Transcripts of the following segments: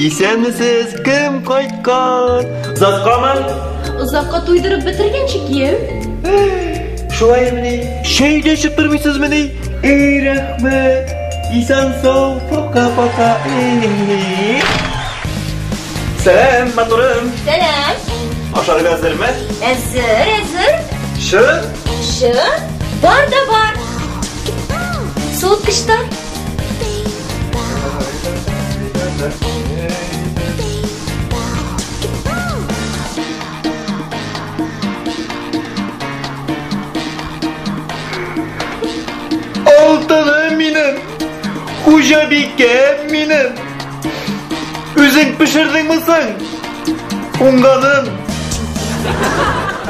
Исәнмесез, кем кайткан? Озаккамы? Озакка туйдырып бетергәнче кияү. Шулаймыни? Чәй дә эчеп тормыйсызмыни? Эй, рәхмәт. Исән сау, пока-пока. Сәлам, матурым. Сәлам. Ашарга әзерме? Әзер, әзер. Чын? Чын. Бар да бар. Суыткычта. Алтыным минем, хуҗабикәм минем. Үзең пешердеңме соң? Уңганым.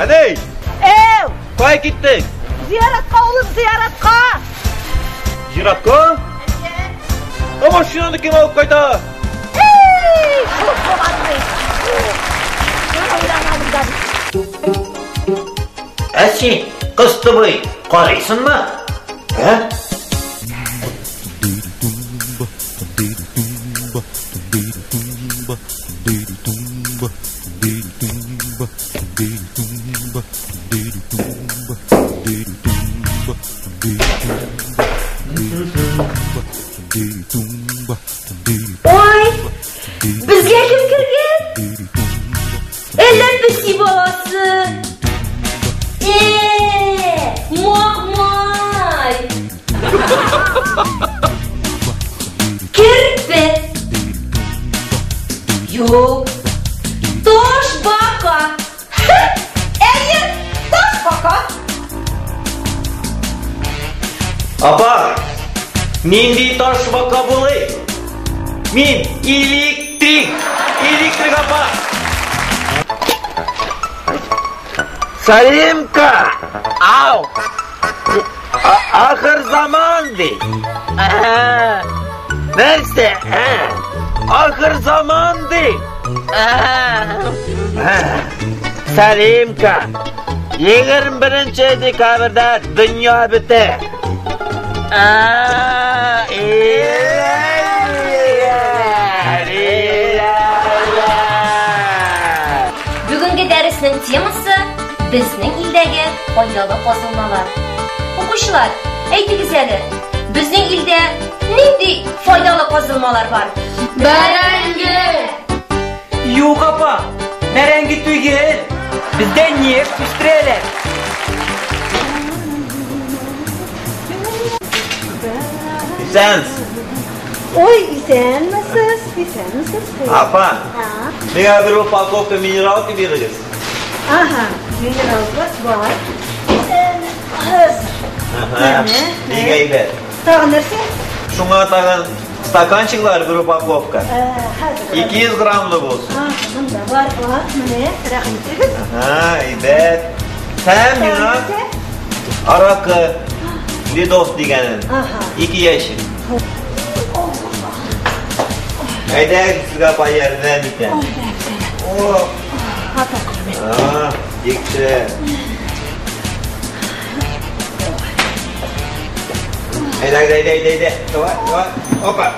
Әней! Әу! Кая киттең? Зияратка, улым, зияратка! Зиратка? Ә машинаны кем алып кайта? Эй, шул булганмый. Ә син, кыстыбый, карыйсыңмы? Ә? Ой, безгә кем кергән? Әллә песи баласы? Э, мамай! Керпе! Юк, ташбака! Әйе, ташбака! Апа, нинди ташбака булый? Мин электрик, электрик апа. Салимка! Ау! Ахыр заман ди. Нәрсә? Ахыр заман ди. Салимка! 21 декабрьдә дөнья бетә. Бүгенге дәреснең темасы безнең илдәге файдалы казылмалар. Укучылар, әйтегез әле, безнең илдә нинди файдалы казылмалар бар? Бәрәңге! Юк, апа, бәрәңге түгел. Бездә нефть үстерәләр. Исәнсез. Ой, исәнмесез, исәнмесез. Апа, миңа бер упаковка минералка бирегез. Ага, минералка бар. Исәнмесез. Ага, бик әйбәт. Тагын нәрсә? Шуңа тагын стаканчиклар бер упаковка. Хәзер. 200 граммлы булсын. Ага, монда бар, бар. Менә, рәхим итегез. Ага, әйбәт. Һәм миңа аракы Лидов дигәнен. Ага. 2 ящик. Әйдәгез, сезгә апа ярдәм итәм. О! А, бик шәп. Әйдә, әйдә, әйдә, әйдә, әйдә. Давай, давай. Опа.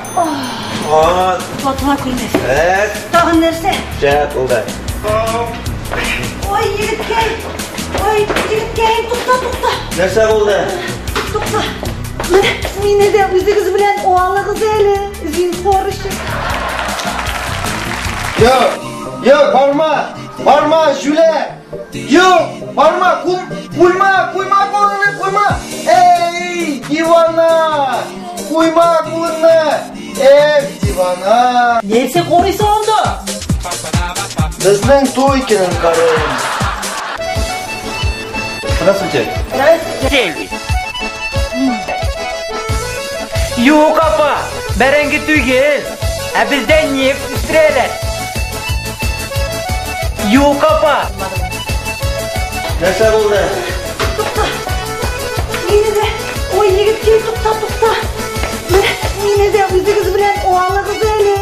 О, Ватыла күрмәсен. әт, Тагын нәрсә? шәп булды. Ой, егеткәй. Ой, егеткәй, тукта, тукта. Нәрсә булды? Тукта. Менә мине дә үзегез белән алыгыз әле, зинһар өчен. Юк, юк, барма, барма, җүләр. Юк, барма, куйма, куйма кулыңны, куйма. Эй, дивана, куйма кулыңны. Эх, дивана. Нәрсә карыйсың анда? Безнең туй көнен карыйм. Здравствуйте. Здравствуйте. Юк, апа, бәрәңге түгел. Ә бездә нефть үстерәләр. Юк, апа. Нәрсә булды? Тукта. Мине дә, ой, егеткәй, тукта, тукта. Менә мине дә үзегез белән алыгыз әле.